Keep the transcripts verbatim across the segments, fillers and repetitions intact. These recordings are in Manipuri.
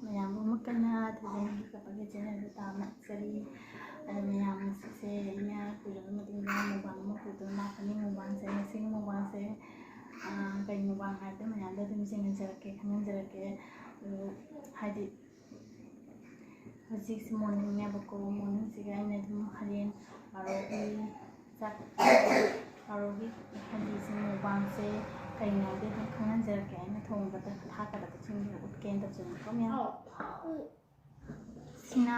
ꯃꯌꯥꯝꯕꯨ ꯑꯃꯨꯛ ꯀꯟꯅ ꯊꯣꯏꯗꯣꯛꯅ ꯀꯞꯄꯒꯤ ꯆꯦꯅꯦꯜꯗꯨ ꯇꯥꯕ ꯂꯥꯛꯆꯔꯤ꯫ ꯑꯗ ꯃꯌꯥꯝ ꯉꯁꯤꯁꯦ ꯑꯩꯅ ꯀꯨꯏꯔꯕ ꯃꯇꯨꯡꯗ ꯃꯨꯛꯕꯥꯡ ꯑꯃ ꯄꯨꯗꯨꯅ ꯂꯥꯛꯄꯅꯤ꯫ ꯃꯨꯛꯕꯥꯡꯁꯦ, ꯉꯁꯤꯒꯤ ꯃꯨꯛꯕꯥꯡꯁꯦ, ꯑꯥ, ꯀꯩ ꯃꯨꯛꯕꯥꯡ ꯍꯥꯏꯕꯗ ꯃꯌꯥꯝꯗ ꯑꯗꯨꯝ ꯌꯦꯡꯍꯟꯖꯔꯛꯀꯦ, ꯈꯪꯍꯟꯖꯔꯛꯀꯦ꯫ ꯑꯗꯨ ꯍꯥꯏꯗꯤ ꯍꯧꯖꯤꯛꯁꯦ ꯃꯣꯔꯅꯤꯡꯅꯦꯕꯀꯣ, ꯃꯣꯔꯅꯤꯡꯁꯤꯒ ꯑꯩꯅ ꯑꯗꯨꯝ ꯍꯣꯔꯦꯟ ꯕꯥꯔꯣꯒꯤ ꯆꯥꯛ, ꯕꯥꯔꯣꯒꯤ ꯍꯥꯏꯗꯤ ꯁꯤ ꯃꯨꯛꯕꯥꯡꯁꯦ ꯀꯩꯅꯣꯗꯤ ꯑꯗꯨꯝ ꯈꯪꯍꯟꯖꯔꯛꯀꯦ꯫ ꯑꯩꯅ ꯊꯣꯡꯕꯗ ꯊꯥꯛꯀꯗꯕꯁꯤꯡꯗꯨ ꯎꯠꯀꯦꯅ ꯇꯧꯖꯕꯅꯤꯀꯣ ꯃꯌꯥꯝ꯫ ꯁꯤꯅ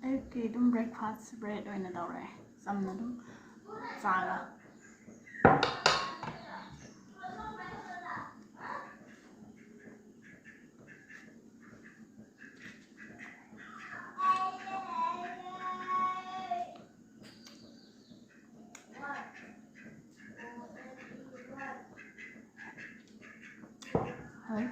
ꯑꯌꯨꯛꯀꯤ ꯑꯗꯨꯝ breakfast, bread ꯑꯣꯏꯅ ꯇꯧꯔꯦ, ꯆꯝꯅ ꯑꯗꯨꯝ ꯆꯥꯒ꯫ ꯍꯣꯏ꯫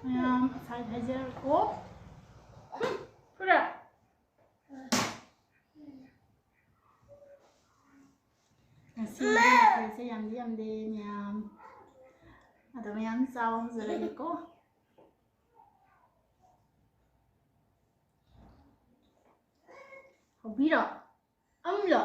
ꯃꯌꯥꯝ ꯁꯥꯏ ꯍꯥꯏꯖꯔꯛꯑꯣ꯫ ꯐꯨꯔꯦ꯫ ꯉꯁꯤ ꯃꯊꯦꯜꯁꯦ ꯌꯥꯝꯗꯤ ꯌꯥꯝꯗꯦ ꯃꯌꯥꯝ꯫ ꯑꯗꯣ ꯃꯌꯥꯝ ꯆꯥꯕ ꯍꯧꯖꯔꯒꯦꯀꯣ꯫ ꯍꯧꯕꯤꯔꯣ꯫ ꯑꯝꯂꯣ꯫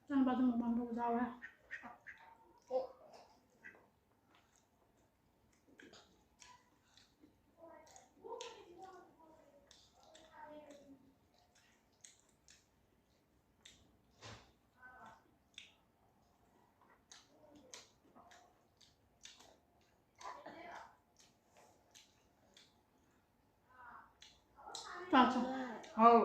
ꯏꯆꯥꯅꯨꯄꯥꯗꯣ ꯃꯃꯥꯡꯗ ꯌꯥꯎꯔꯦ꯫ ꯆꯥ, ꯆꯥ꯫ ꯍꯥꯎ꯫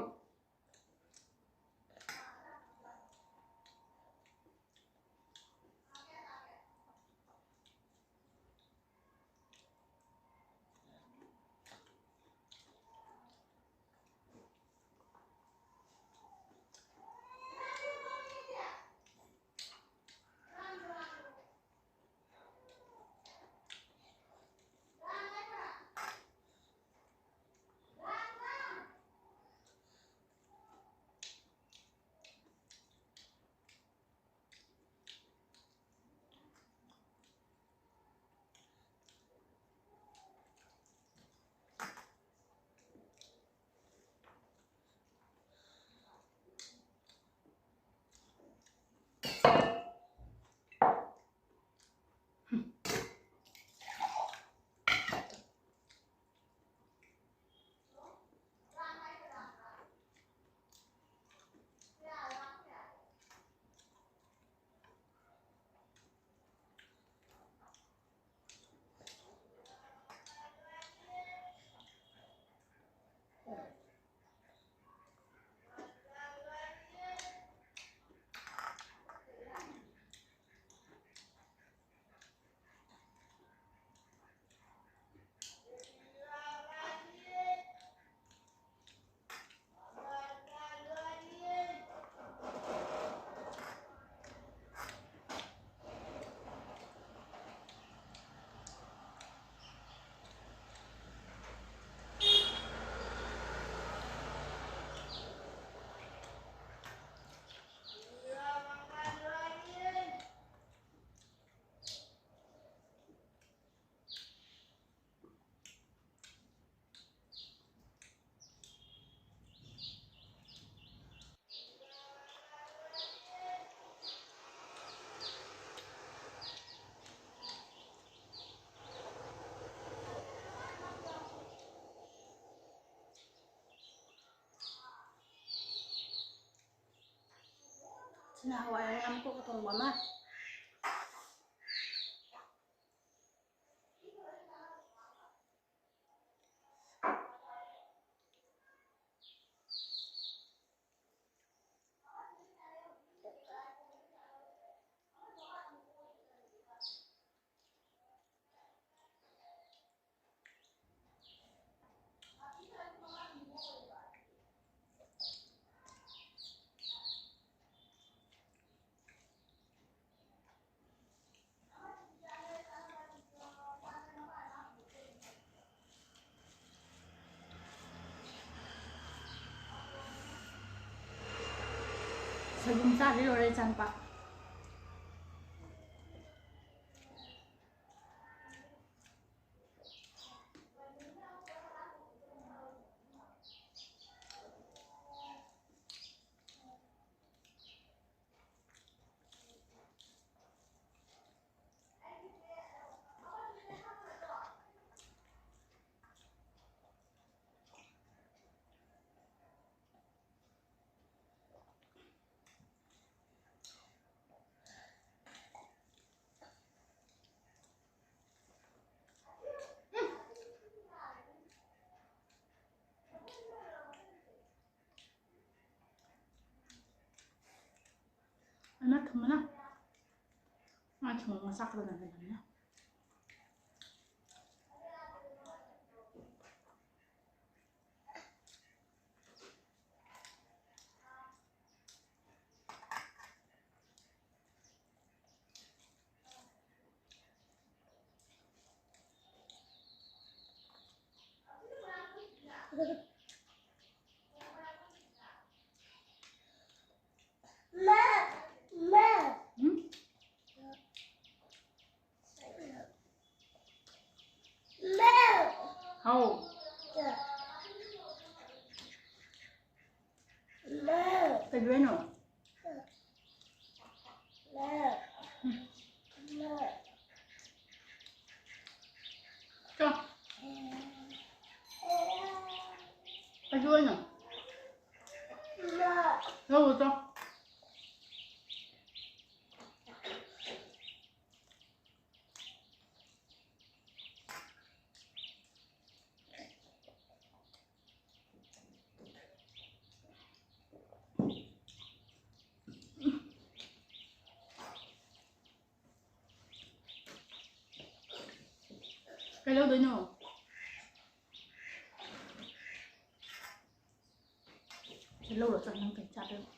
ꯁꯤꯅ ꯍꯋꯥꯏ ꯑꯉꯥꯡꯕ ꯊꯣꯡꯕ ꯑꯃ꯫ ꯁꯣꯏꯕꯨꯝ ꯆꯥꯗ ꯂꯣꯏꯔꯦ ꯏꯆꯥꯅꯨꯄꯥ꯫ ꯑꯩꯅ ꯊꯨꯝꯕꯅ꯫ ꯃꯥ ꯊꯨꯝꯕ ꯃꯆꯥ ꯈꯛꯇ ꯂꯩꯕꯅꯤꯅ꯫ ꯍꯥꯎ꯫ ꯀꯩꯗꯧꯔꯤꯅꯣ? ꯆꯣ꯫ ꯀꯩꯗꯧꯔꯤꯅꯣ? ꯂꯧꯔꯨ ꯆꯣ꯫ ꯀꯩ ꯂꯧꯗꯣꯏꯅꯣ? ꯁꯤ ꯂꯧꯔꯣ ꯆꯣ, ꯅꯪ ꯀꯩ ꯆꯥꯗꯣꯏꯅꯣ?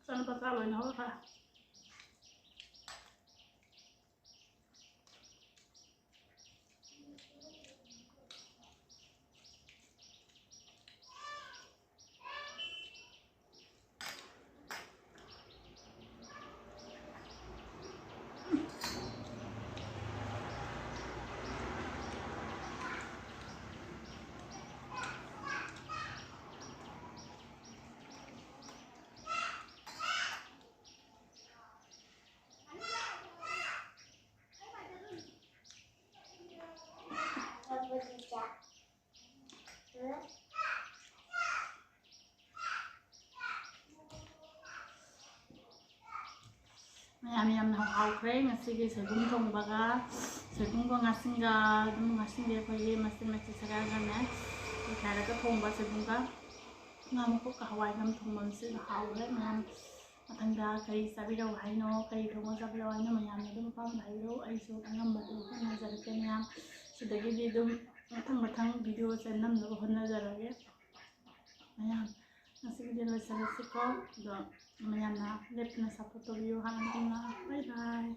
ꯆꯥꯅꯕ ꯆꯥꯛ ꯂꯣꯏꯅ ꯍꯧꯔꯛꯈ꯭ꯔꯦ꯫ ꯃꯌꯥꯝ ꯌꯥꯝꯅ ꯍꯥꯎꯈ꯭ꯔꯦ ꯉꯁꯤꯒꯤ ꯁꯣꯏꯕꯨꯝ ꯊꯣꯡꯕꯒ, ꯁꯣꯏꯕꯨꯝꯒ ꯉꯥꯁꯤꯡꯒ, ꯑꯗꯨꯝ ꯉꯥꯁꯤꯡꯗꯤ ꯑꯩꯈꯣꯏꯒꯤ ꯃꯆꯤꯟ ꯃꯆꯤꯟ ꯁꯦꯒꯥꯏꯔꯒꯅꯦ, ꯇꯣꯏꯈꯥꯏꯔꯒ ꯊꯣꯡꯕ ꯁꯣꯏꯕꯨꯝꯒ ꯉꯥ ꯃꯀꯨꯞꯀ ꯍꯋꯥꯏꯒ ꯊꯣꯡꯕ ꯑꯃꯁꯨ ꯍꯥꯎꯈ꯭ꯔꯦ꯫ ꯃꯌꯥꯝ ꯃꯊꯪꯗ ꯀꯔꯤ ꯆꯥꯕꯤꯔꯛꯎ ꯍꯥꯏꯅꯣ, ꯀꯔꯤ ꯊꯣꯡꯉ ꯆꯥꯕꯤꯔꯛꯎ ꯍꯥꯏꯅꯣ, ꯃꯌꯥꯝꯅ ꯑꯗꯨꯝ ꯑꯄꯥꯝꯕ ꯍꯥꯏꯕꯤꯔꯛꯎ꯫ ꯑꯩꯁꯨ ꯑꯉꯝꯕꯗꯣ ꯍꯣꯠꯅꯖꯔꯛꯀꯦ ꯃꯌꯥꯝ꯫ ꯁꯤꯗꯒꯤꯗꯤ ꯑꯗꯨꯝ ꯃꯊꯪ ꯃꯊꯪ ꯚꯤꯗꯤꯑꯣꯁꯦ ꯅꯝꯅꯕ ꯍꯣꯠꯅꯖꯔꯒꯦ꯫ ꯃꯌꯥꯝ ꯉꯁꯤꯒꯤꯗꯤ ꯂꯣꯏꯁꯤꯜꯂꯁꯤꯀꯣ꯫ ꯑꯗꯣ ꯃꯌꯥꯝꯅ ꯂꯦꯞꯇꯅ ꯁꯞꯄꯣꯔꯠ ꯇꯧꯕꯤꯌꯨ ꯍꯥꯟꯅ ꯍꯥꯟꯅ꯫ ꯕꯥꯏ ꯕꯥꯏ꯫